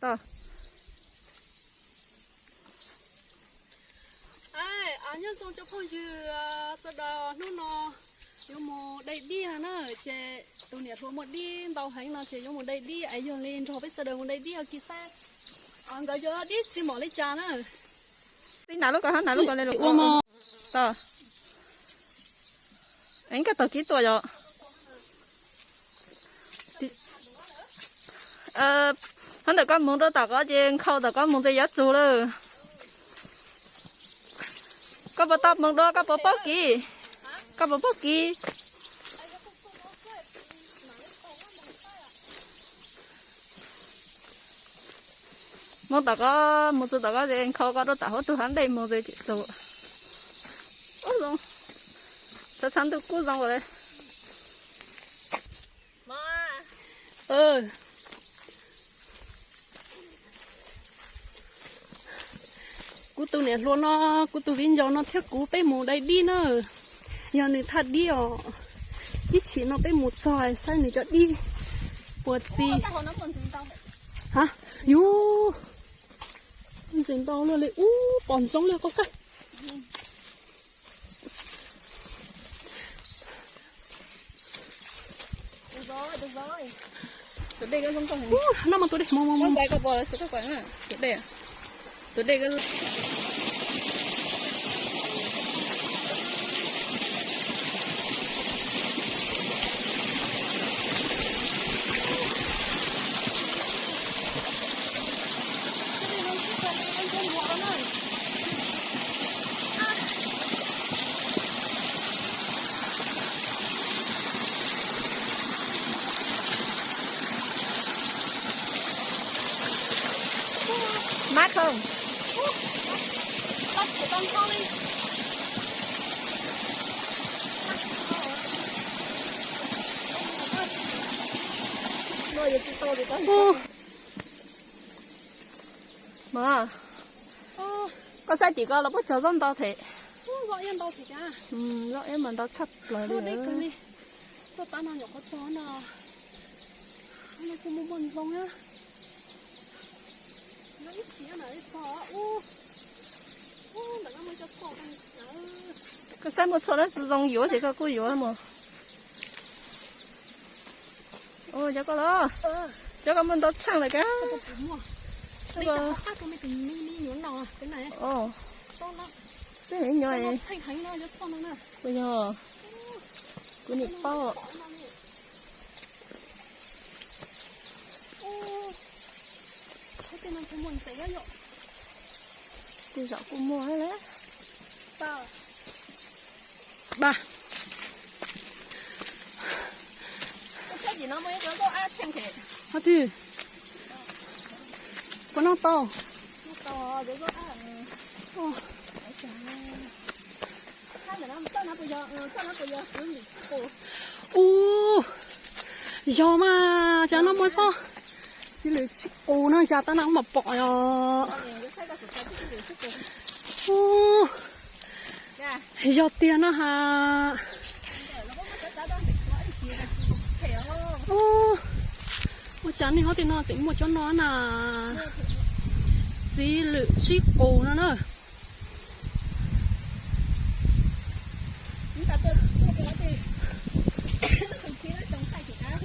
Nyob zoo cov phooj ywg sawv daws, hnub no yuav mus dai dib no na, ces tus niam hluas muaj dib ntau heev no ces yuav mus dai dib es yog li nrog peb sawv daws mus dai dib ua ke saib nkawd yuav dib txiv mom li cas na. Tib nas lub ko, hab nas lub ko le lus ua mog. Tau. Ev koj tag kib tuaj yom. Hab ntawm koj moog dua tom qab ces nkhaus tom koj moog ces yuav txug lawm. Koj puas tau moog dua, koj puas paub kis? Koj puas paub kis? Moog tom qab, moog txug tom qab ces nkhaus koj rau tom huab tug hab ntej moog ces txug. Ub zoo, txhav txhav ntug kub zoo le. Kuv tus niam hluas no, kuv tus viv ncaus no thiab kuv peb mus dai dib na. Yog nws thaj dib os. Ib chim no peb mus txog saib nws cov dib puas txi. Yus, ntses ntau luaj li ub, pom ntsoov li koj saib. Tus dej zoo nkauj heev. Ub, no mas tus dej, mus mus mus. Tus dej, tus dej. Mab kawg. Mas, koj saib tim ko los puab cog zaub ntau thiab. Zaub iab mas ntau tshaj plaws li. Koj saib muaj txhua dab tsi zoo yuav ces koj kuj yuav mog. Cov ko los, cov ko muaj ntau tsheej lawm kab. Twb nyob, kuv nim paub. Tej zaum kuj muaj lawm. Hov twg? Puas noj tau? Ub, yog mas, cas no muaj txoj txiv lwm txhib qus no, cas tab na mam pom os. Ub, yog tiag no has. Ub, ua cas nej hov tim no tseem muaj cov no na? Txiv lwm txhib qus no na.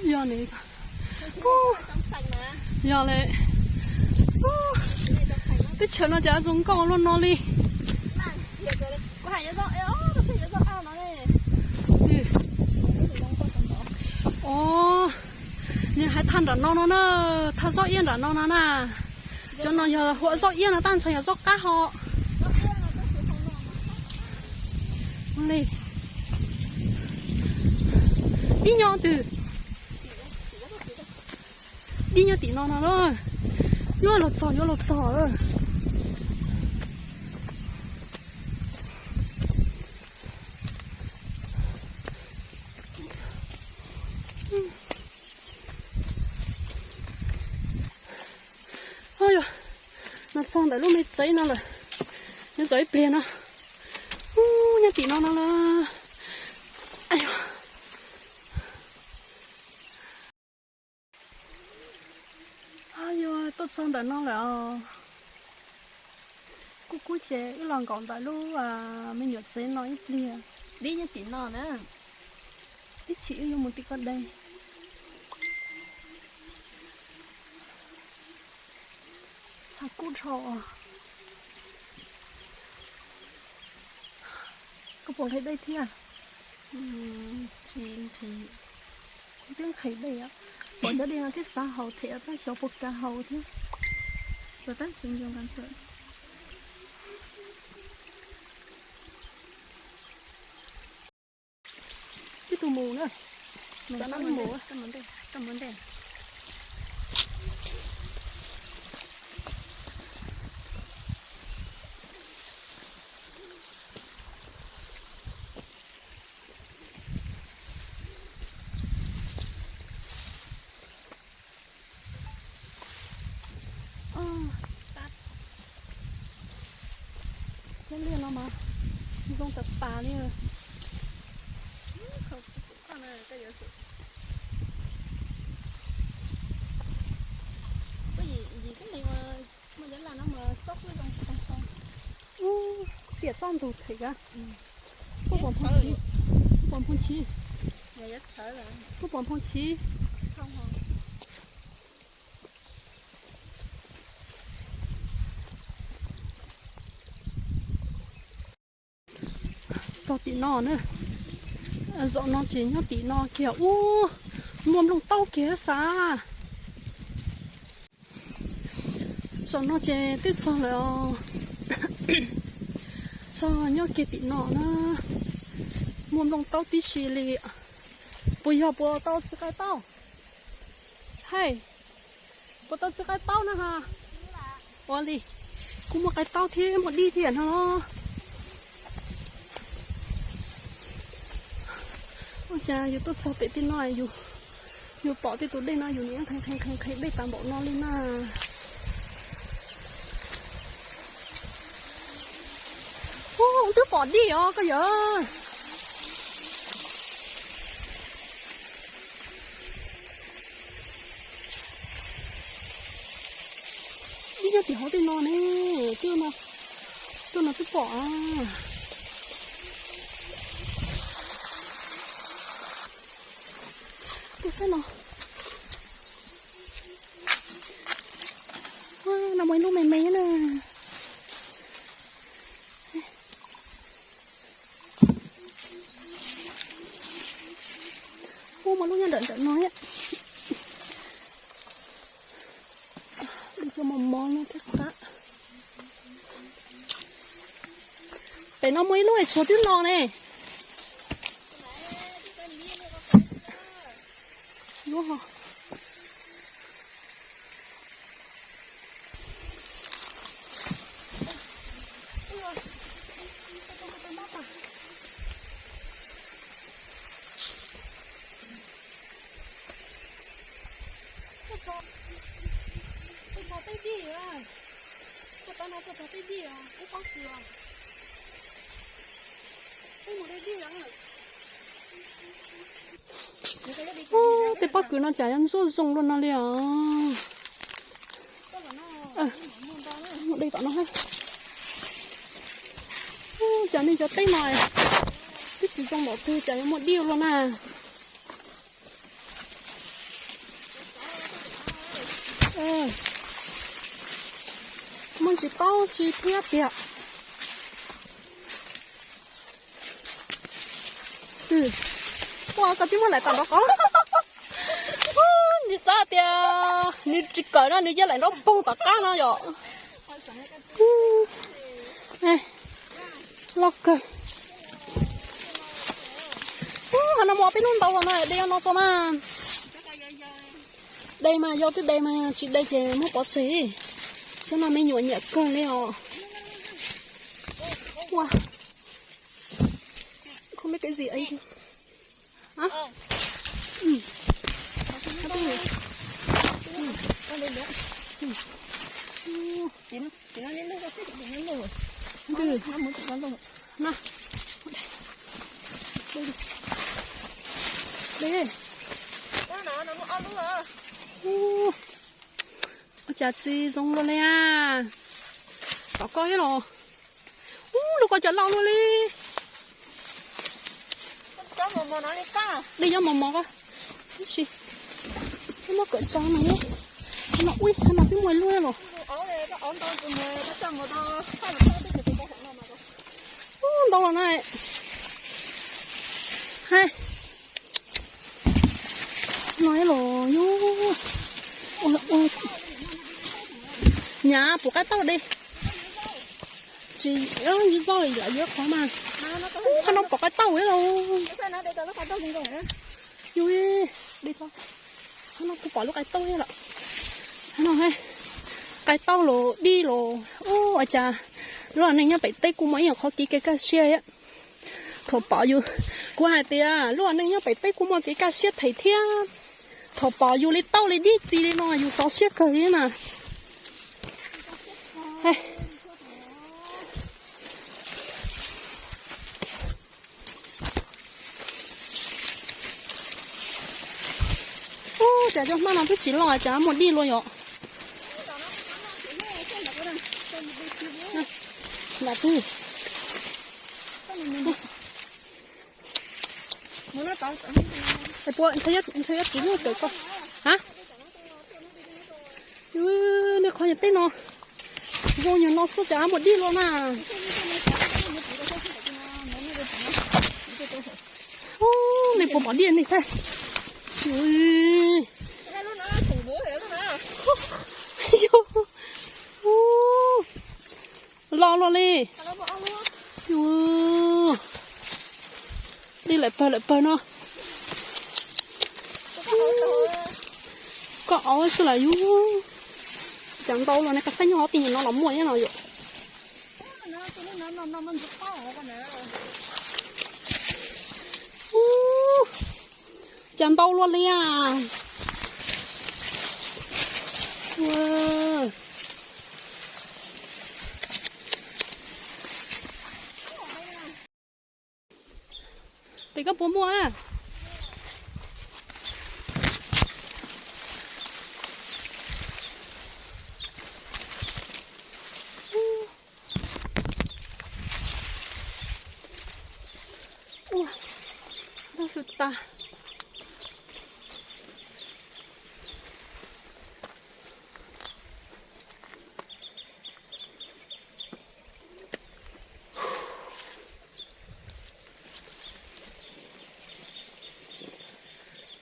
Yog li, yog li. Teb chaws no cas zoo nkauj luaj no li. Os, nws hais thaj nram no no na, thaj zaub iab nram no no na. Cov no yog huam zaub iab no, tab ntshai yog zaub qab ho. Li, dib nyob twg? Dib nyob tim no no na. Yuav los txog, yuav los txog. Yog, no txog ntawm lub me tsev no lawm. Nyob zov ib pliag no. Ub, nyob tim no no lawm. Yog, tuaj Txog ntawm no lawm os. Kuj kub ces wb los nkaum ntawm lub me nyuam tsev no ib pliag. Dib nyob tim no na. Ib chim wb yuav mus tim ko dej. Txog kub dhau os. Koj puas nqhis dej thiab? Tsis nqhis. Kuv twb nqhis dej, pom cov dej no thiab xav haus thiab tab xyov puas kam haus thiab. Tab sis nco nqa ntawm. Tib tug mus na. Txav no mus. Thiab liaj no mas zoo tas tas li. Ub, tiam txoj ntug them ka. Kuj pom nphoo chiv. Kuj pom nphoo chiv. Kuj pom nphoo chiv. Txog tim no na. Zaum no ces nyob tim no kiag ub, muaj nplooj taub kiag xav. Zaum no ces twb txog lawm os. Txog nyob kiag tim no na. Muaj nplooj taub tib si li. Puas yog puas tau txiv qaib taub? Hais, puas tau txiv qaib taub na ha? Ua li, kuj muaj qaib taub thiab muaj dib thiab no los. Ua cas yus tuaj txog pem tim no, yus pom tej tus dej no yus nim nqhis nqhis nqhis dej tas npaum no li na. Ub, twb pom dib os koj yawm. Dib nyob tim hauv tej no ne, twb no, twb no twb pom. Tuaj saib no. No muaj ib lub me me na. Ub, muaj lub nyob nram nram no thiab. Cov mos mos no thiab qab. Pem no muaj ib lub es tshuav twb no ne. Lub ho. Ub, tej pob kws no cas yuav ntsuab zoo luaj no li os. Dej tom no. Ub, cas nej cov teb no twb tsis zoo npaum twg cas yuav muaj dib luaj na. Muaj ntsis taub ntsis thiab tiag. Ua koj twb muab laim tom nraub qaum. Nws xav tias nws tsis kawm no nws cia laim nraub poog tom qab no yom. Loj kawg. Ub, ha no mus peb hnub ntau los no de no tso mas. De mas yog twb de mas tsis de ces muab pov tseg. Cov no me nyuam nyiam kawg li os. Ua, không biết cái gì ấy. Ua cas tsis zoo luaj li a? Tom koj thiab los? Ub, lub ko cas loj luaj li. Dej nyob mos mos ko. Ib si, muab kawm tso no. No ui, no twb muaj lub los. Ub, ntau los na. Hais, no los yus. Nyab puas qaib tauj de? Tsis, ywj zoj lam yuav qhov mas. Ub, qhov no pom qaib tauj los. Yus, de tso. Qhov no kuj pom lub qaib tauj lawm. Qhov no, qaib tauj los dib los. Ub, ua cas lub neej nyob pem teb kuj muaj ib yam qhov kev kaj siab. Thaum pom yus, kuv hais tias lub neej nyob pem teb kuj muaj kev kaj siab them thiab. Thaum pom yus li tauj li dib txi li no yus xyov siab kawg li na. Ub, cas cov hmab no twb tsis loj cas muaj dib luaj yom. Nram twg? Puas ntxhais Yob Txiv lub kawm koj? Ha? Nej qhov nyuag teb no zoo nyuag no xwb cas muaj dib luaj na. Ub, nej puas pom dib nej saib. Ub, loj luaj li. Ub, dib lawm pawg lawm pawg no. Koj au xwb las yus. Cas ntau los nej, qab xab nyob hauv tej nyuag no los muaj thiab no yom. Ub, cas ntau luaj li a. Pem koj puas muaj a? Ua, ntau tas.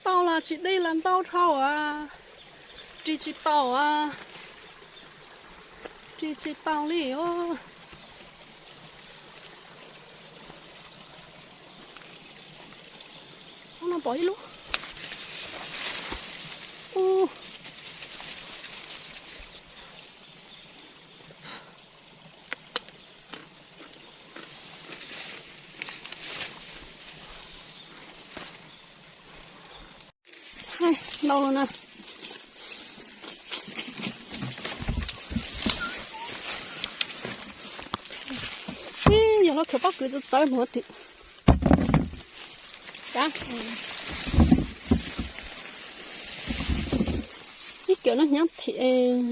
Tau las tsis deb las ntau dhau as. Ris tsis tau as. Ris tsis tau li os. Ub, no pom ib lub. Ub. Ntau los na. Ib yog lub khaws pob kws txawv txawv mus tim. Ib kiam no hnyav thiab.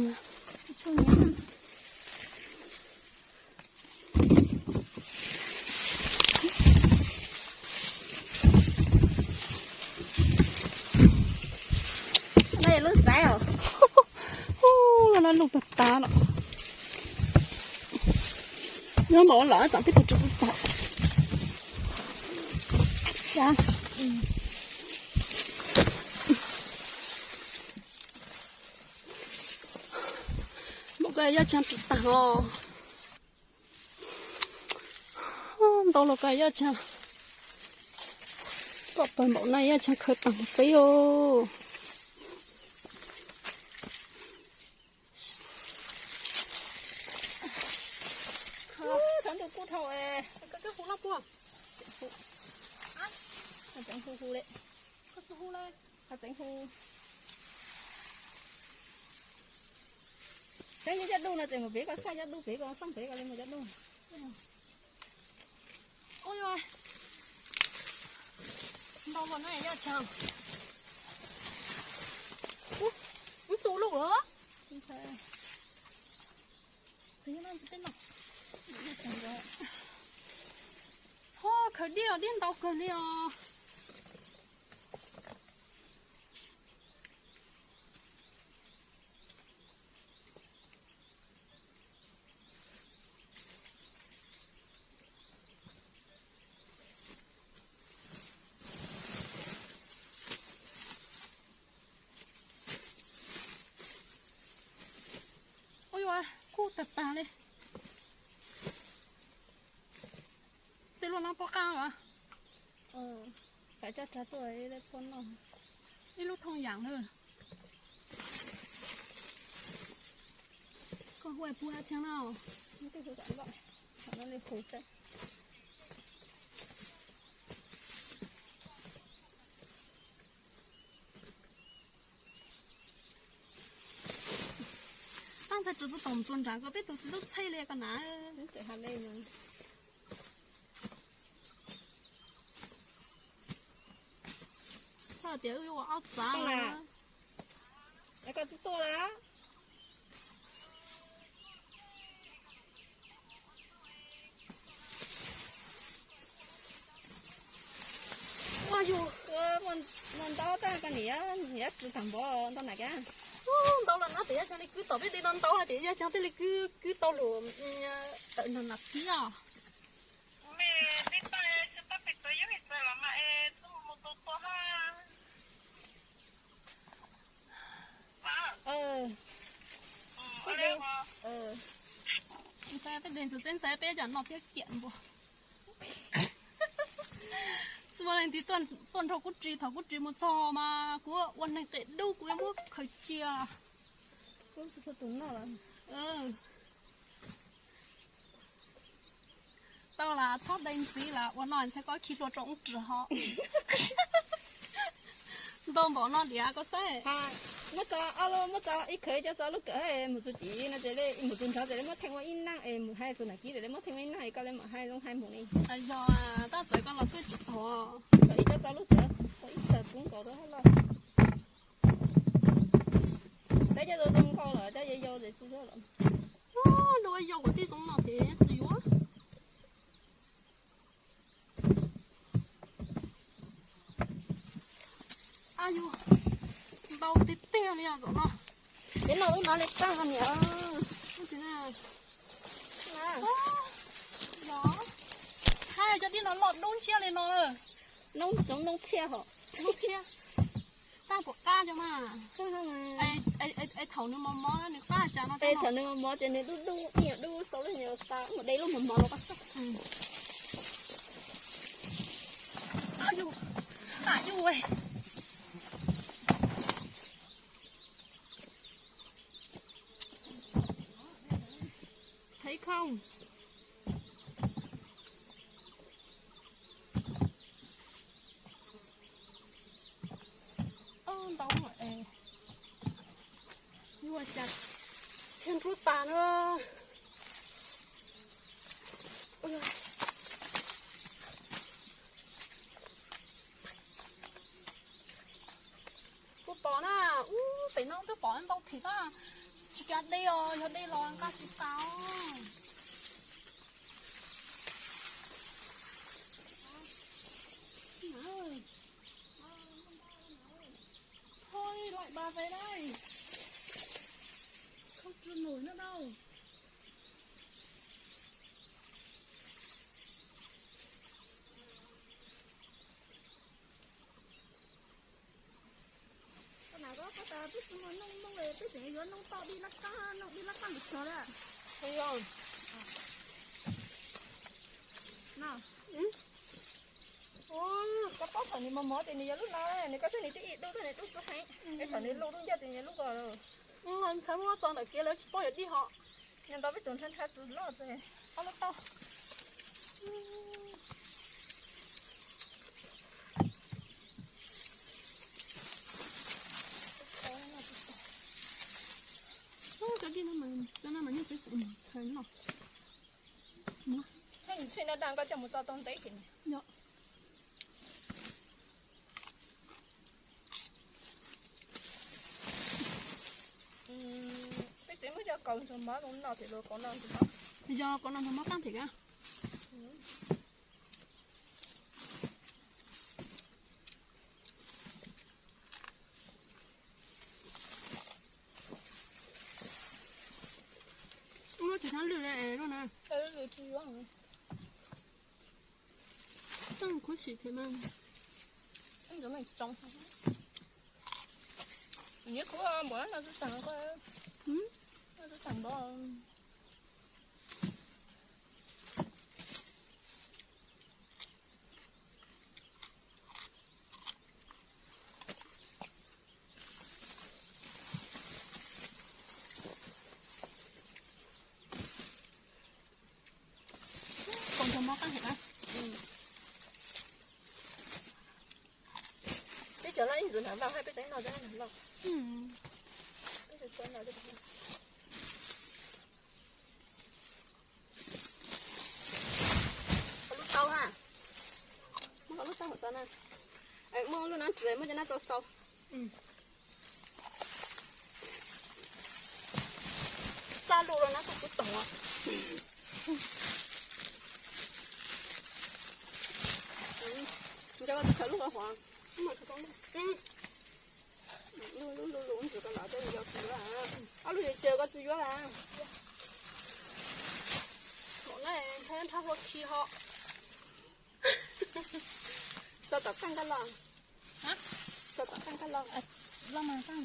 Lub txaiv os. Ub, loj loj loj tag tag los. Nyob npaum lam txam peb tug ris txawv tag. Npaum ko yaj tshaj pim tag os. Ntau los ko yaj tshaj. Pom pawg npaum no yaj tshaj khaws tag mus txeeb os. Thov ntuj kub dhau es. Koj hu no puas? Tseem hu hu li. Koj tsis hu li. Tseem hu. Tseem yog caj dub no tseem mus pem koj xaj caj dub pem koj xaj pem koj li mus caj dub. Ua yog ntau los na yaj tshaj. Ub, ub txu lub los. Ho, khaws dib os, dib ntau kawg li os. Ua yuav kub tag tag li. Tej lub no poj qab os. Fav coj tsa tuaj poj noj. Ib lub thooj yam na. Koj hu pug hab tshee no. Tej hu tam loj, thaum no li hu xwb. Tab ntxhais rau txog tom ntxuag nrad ko peb tus txiv tub txhej li ko na. Txhob tias wb ua ob txav. Koj twb tuaj lawm. Ua yus, muaj ntau tag koj niam, niam tswv tag npaum ntau na kab. Ntau los no tias yaj caag li kwv tom peb de no ntau hais tias yaj caag thiaj li kwv, kwv tau lus tawm nag nas tib os. Ntxhais peb de ntxuav txeb ntxhais peb cov no thiab kiam npua. Xwb ua leej twg tuaj nrog kuv ris, thaum kuv ris mus txog mas kuv ua neeg qia dub kuv yuav muab khaws cia. Tau las txhob dai ntxiv las ua no ntxhais koj khi hlua rau ub rau hov. Ntau npaum no diam koj saib. Muab tso ob lub, muab tso ib khawv coj tso lub kawm mus txug tim no ces mus txug nrho ces muab theej ua ib nab es mus hais txug nam kib ces muab theej ua ib nab es koj le mam hais zoo hais mus li. Yog tab txawm koj los xwb tsis tau. Ib coj tso lub kawm, ib kawm puv nkaus rau hab loj. Saib coj zoo zoo nkaus los coj yau yau ces tsis yuav los. Lub yau kuv tib zoo no ces tsis yuav. Ab yus, ntau tiag tiag li os zaum no. Peb noj lub no li tag niam. Hab cov dib no loj dub ntshiab li no. Noob tsoov noob tshiab hos. Noob tshiab. Tag puas qab cov mas. Es thaum nws mos mos nws qab cas no. Thaum nws mos mos ces nws dub dub ib yam dub xaus lub nyuag tas mus de lub mos mos los. Thấy không? Ntau es, yuav cas thiaj nrub tas na. Kuv pom na, ub, pem no twb pom ntau phim na, tsis kav dej os, yog dej los nqa tsis tas. Thôi lại bà về đây. Không chịu nổi nữa đâu. Koj na, koj tas twb tsis muaj nooj, nooj li twb tseem yuav nooj toj dib lab kab, nooj dib lab kab lwm xyov lawm. Koj paub thaum nws mos mos ces nws yog lub no, nws koj saib nws twb ib dub, nws dub xwb heev. Es thaum nws lub dub ncaj ces nws yog lub ko. Ntxhais muab tso ntawm kiag lawv tsis paub yuav dib hos. Nyob ntau peb tus nrhab nrhab txwv loj txwv. Ob lub tauj. Cov dib no, cov no mas yeej txwv txwv khaws no. Tsheb no dag koj coj mus tso tau ntev ces. Yog qhov no nrog mob qab them ka. Muab tus nyob lwj lawm na. Tseem khuv xim thiab mas. Nws kuv npam no tsis tag, tsis tag npam. Nrog mob qab them. Peb cov loj ib ntxwv hnav loj, peb cov ib no cov hnav loj. Lub taub ha, muab lub taub hauv tod na, muab lub nab ris, muab cov nab tso xau. Xab lus los nab tso kuv toom. Nco koj tsis khaws lub qhov huam. Lub lub lub lub ntsis koj los tej yog tsis yuav. Ob lub yog caws koj tsis yuav las. Thaum na nthab hlua khi ho. Tso tom qeej koj los. Tso tom qeej koj los. Los mas qeej.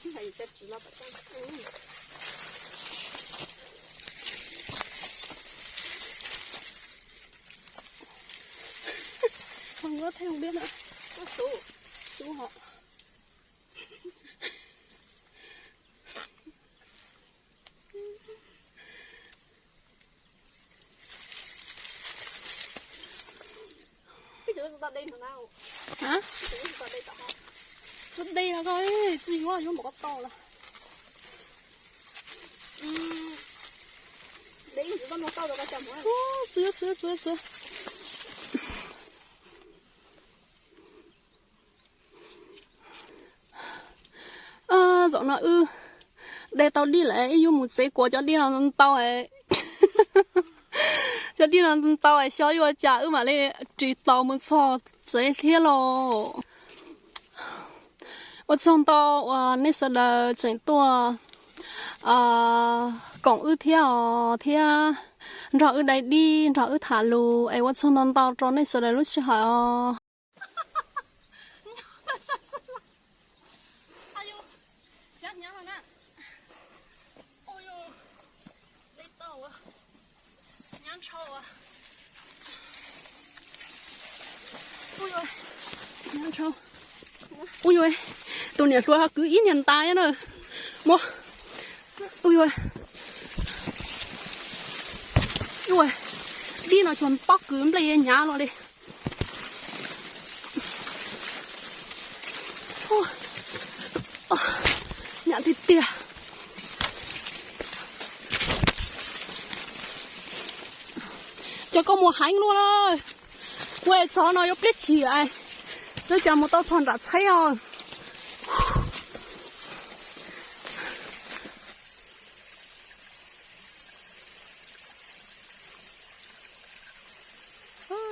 Tsis los tom qeej. Không có thấy không biết nữa. Có số. Đúng không? Hả? Tsis dej no koj, tsis yuav, yuav npaum koj tau lawm. Ua, tsis yuav, tsis yuav, tsis yuav. Zaum no wb de tau dib lawm, wb yuav mus txev kuas cov dib no ntau. Cov dib no ntau es xyov yuav ua cas wb mam li ris taus mus txog tsev thiab lauj. Ua tsaug ntau uas nej sawv daws tseem tuaj koom wb thiab os, thiab nrog wb dai dib, nrog wb tham lus es ua tsaug ntau ntau rau nej sawv daws lub sij hawm os. Ui, tus niam hluas kwv ib niag ntais na. Muab. Ui, ua, dib no tsuas pob kws nplej nyav los li. Nyav tiag tiag. Cov koj mus heev luaj na. Kuv es txog no yuav pliab chim, lawv cas mus tau txog nram txheeb os.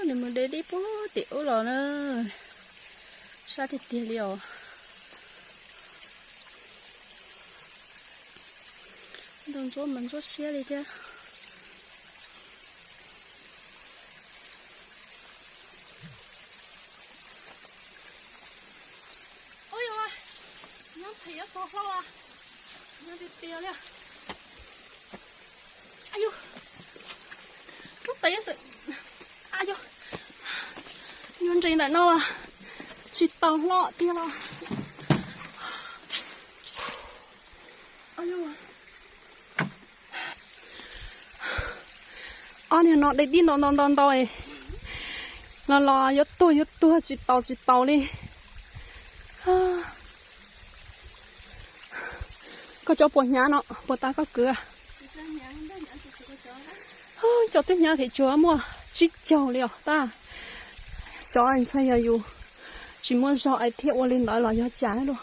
Nws mus de dib puag tim ub los na. Sab tiag tiag li os. Ntau ntsuab mas ntsuab siab li thiab. Ub, nyob phem yuav tau hlo, nyob tiag tiag li. Ub, yuav nres ntawm no los tsis tau hlo tiag los. Ob niag no de dib ntau ntau ntau ntau los los yuav tuag yuav tuag tsis taus tsis taus li. Koj cov puas hnyav no puas tas koj kwv? Cov twb hnyav them tsuas muaj tsib caug li os tab. Xyov ntshai yog yus tsis muaj zog es thiaj ua li ntawd los yog cas luaj.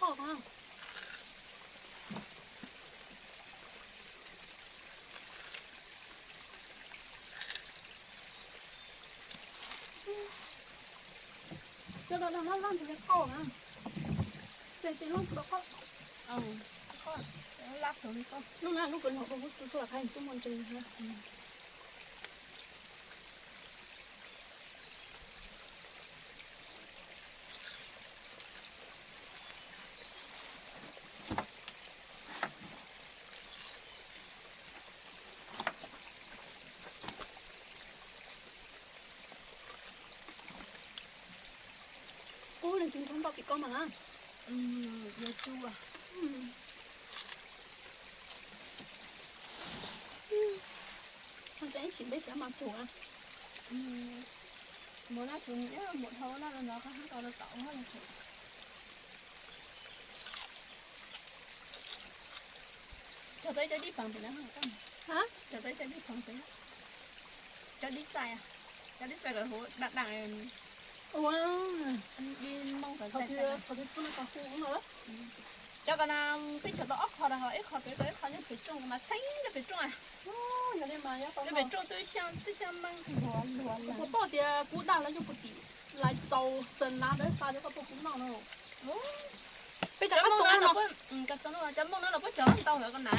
Qoj. Cov no loj loj ntshe qoj na. Ces tes loj tsis tau qoj. Lub na lub kawg no kuj xwb xwb los qab tub muaj ntse. Ub, nws tsis ntau npaum tim koj mas na. Yuav tsum. Tsis npeb thiab mas txhua. Muaj na, tsis muaj dhau na, no qab hab tau tau. Cog tau ib cov dib pheev pem na. Cog tau ib cov dib pheev pem. Cov dib txais, cov dib txais kom huv dam dam. Ua, dib mooj kom txais txais. Qhov twg txog no kom hu no. Cov ko na, peb cog tau ob qho rau hauv, ib qho pem rau ib qho nyob pem rooj mas txheeb nyob pem rooj. Nyob pem rooj twb xyoo twb cog meej luag luag. Kuv pom tias kuv dag lawv cov puag tim lais txaus xees lab dawb xa rau koj tuaj kuv noj no. Peb cov mooj no, cov mooj no los puab cog ntau lawm ko na.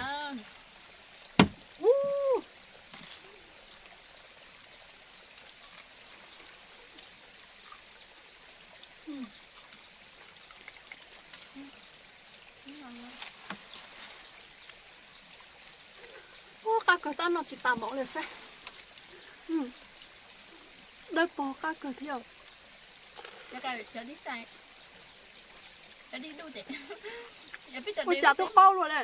Ub, qab kawg, tab noj tsis tas npaum li xwb. Dawb paug qab kawg thiab. Ua cas twb qaub luaj li.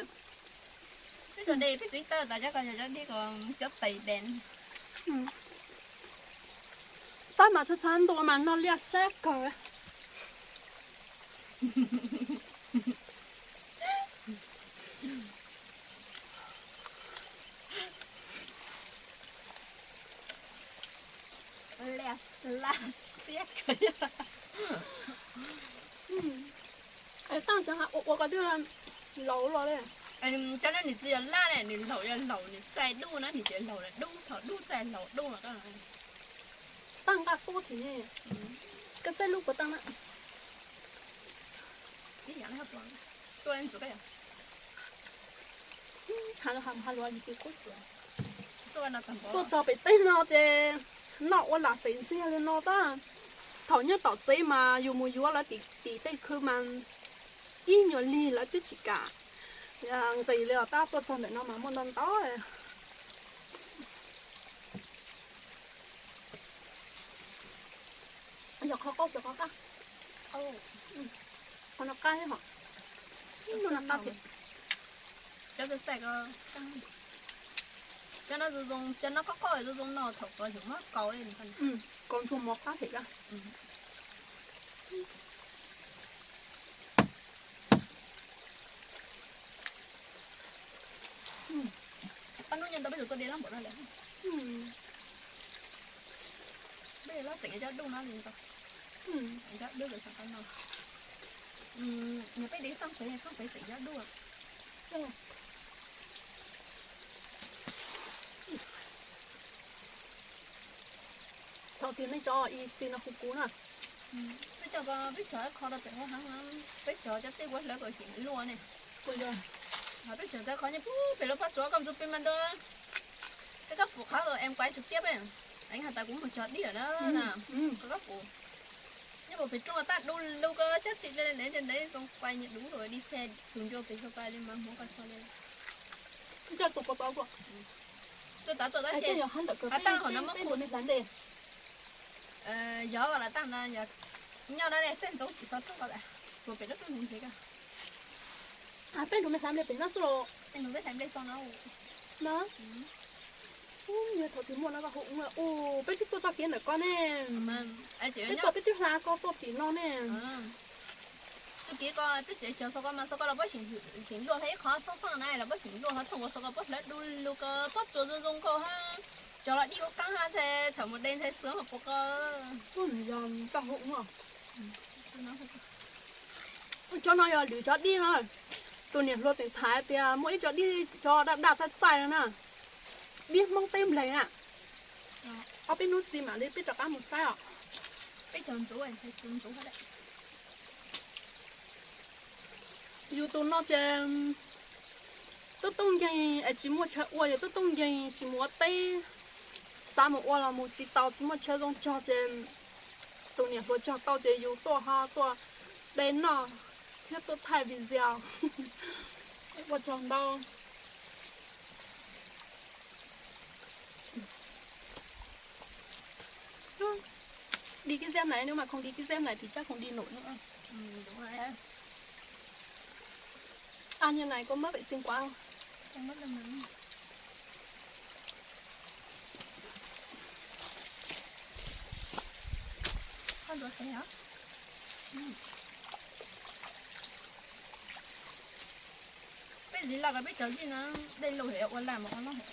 Peb cov dej, peb txiv taw tas cov ko yog cov dej ko, cov tais dees. Tab mas txhab txhab ntua mas noj liaj sab kawg. Liaj sab kawg. Tab cov ua ua ko twb laus los li. Cov no nws tsis yog laj ne, nws laus yog laus, nws txaij dub na, nws tsis laus dub, thaum dub txaij laus dub. Tab nqaj qub thiab ne. Koj saib lub puas tau na. Tuaj txog pem teb no ces noj ua lam fem ntxiag li no tab. Thaum nyob tom tsev mas yus mus yuav lawv tim tej khw mas ib nyuag lig lawv twb tsis kam. Nqis li os, tab tuaj txog ntawm no mas muaj ntau ntau. Yog qhov qaub xyov qhov qab. Qhov no qab thiab hos. Ib lub no qab thiab. Cov txaij txaij ko, cov no zoo zoo, cov no qaub qaub zoo zoo no thaum qhov yus muab kaus li. Kaus ntsuag mov qab thiab. Pab hnub nyoog ntau peb tus tuaj de lab npaum no lawm. Peb los tseem cov dub no li ntau. Cov dub lawm xyov qab no. Nws peb de xaj pem, xaj pem tseem cov dub. Thaum twg nej cov ib txi no hu kuv na. Peb cov ko peb cog ib qho rau pem hauv heev, peb cog cov tej ua hlawv kom tseem luaj ne. Peb cog tau qhov nyob pem lub pob tsuas koj mus txog pem mas ntua. Peb koj pum qhov em kuav tsuas tiab peb, es has tas kuv mus cog dib lawm na. Koj pum nyob pem roob tab dub lug ko tsab tsi le le ntev zoo kuai nyias dub dib xes tus ncua pem xyov kuv li mas hmuv ko xo li. Tuaj tod tuaj tod ces tab qhov no muab kuv yog lam tab no nyob no xej ntxoov tsis xov roob ko lawm, puas pem roob roob ntxeev ko. Peb nrug me hlais nplej pem no xwb los? Peb nrug me hlais nplej xo no. No, yog thaum twg muaj no koj hu ua, peb twb tuaj txoj kev ntawm ko ne. Peb tuaj peb twb hla koj tuaj tim no ne. Txoj kev ko peb tseem cog xo ko mas xo ko los puab tseem luaj hla ib qho txhob faaj na los puab tseem luaj hla thooj ua xo ko puab hlawv du lug ko pob tsuas zoo zoo nkaus hab. Cog los dib ua qaab hab ntxhais thaum mus de ntxhais xwb puas ko. Cov no yog lwm cov dib no. Tus niam hluas tseem tham tias muaj ib co dib cov daj daj txaij txaij no na. Dib Hmoob teb npleg na. Ob peb hnub txi mam li peb rov qab mus saib os. Peb cog ntxuv, ntxuv hab. Yus tus no ces tub tub nkeeg es tsis muaj chaw ua, yog tub tub nkeeg tsis mus ua teb, xav mus ua los mus tsis tau, tsis muaj chaw zoo cog ces tus niam hluas cog tau ces yus tuaj ho tuaj de noj thiab tuaj thaij video. Ua tsaug ntau. Di kib zeb nais, nws mas khoom di kib zeb nais, tis tsab khoom di num. Nws nais koj mab vem xi nkuav. Peb ziv laj ko peb cog dej no, dej lauj hem ua laj mas ua loj hem.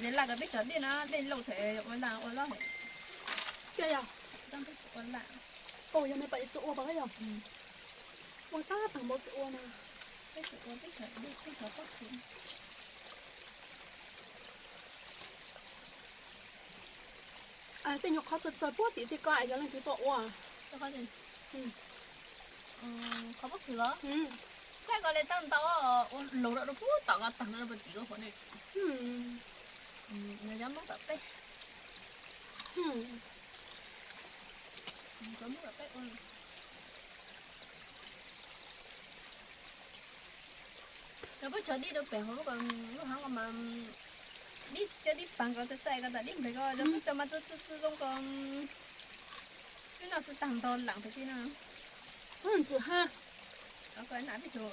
Ziv laj ko peb cog dej no, dej lauj hem ua laj ua loj hem. Kiag yog ua laj. Yog me pam tsi ua pab yog. Ua tab tag npaum tsi ua na. Peb tsi ua peb cog dej peb cog pob kws. Tej nyuag qhov txawg txawg puag tim tej ko es yog leej twg tuaj ua? Qhov pob kws los? Saib ko li tab ntau, ua lug rau puag tom ko tag no rau puag tim ko hauv ne. Nws cov Hmoob tom peb. Cov Hmoob tom peb ua. Cov peb cog dib rau pem hauv lub haav ko mas dib, cov dib paag ko txaij txaij ko tas dib npleg ko cov peb cog mas txwv txwv zoo ko. Peb noj tsi tag nrho laam pem tsi no. Ntxim hab. Nam peb tug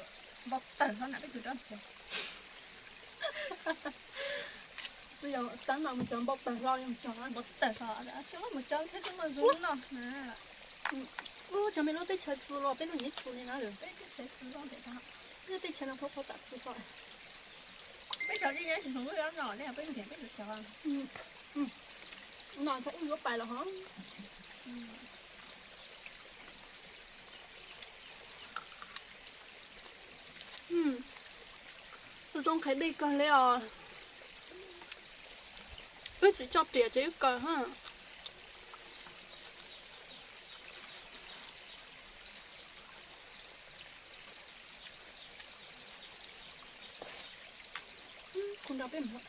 npau tawg hlo nam peb tug rov cog. Tsi yog xav no mus cog npau tawg hlo yog cog npau tawg hlo, tsi muab mus cog ntxheb tsi muaj zoo noj na. Ub, cog me lub teb chaws txwv los peb lub niam txwv li no. Peb teb chaws txwv zoo pem tod. Peb teb chaws no qhuav qhuav tam txwv ko. Peb cog dib nyob tsis hloov lub no ne, peb nrhiav peb lub cog. No ntxhais wb yuav pais los hov. Zoo qhev dej kawg li os. Wb tsis coj riam ces wb kaw hab. Kuv nrog peb mus.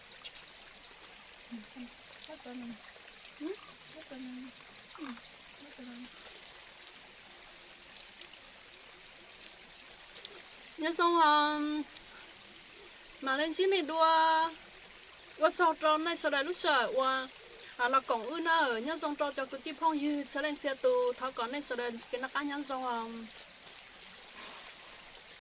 Nyob zoo, mam li ntsib nej dua. Ua tsaug rau nej sawv daws lub sij hawm uas los koom wb na. Nyob zoo rau cov kwv tij phooj ywg txhua leej txhia tus, thov kom nej sawv daws kev noj qab nyob zoo os.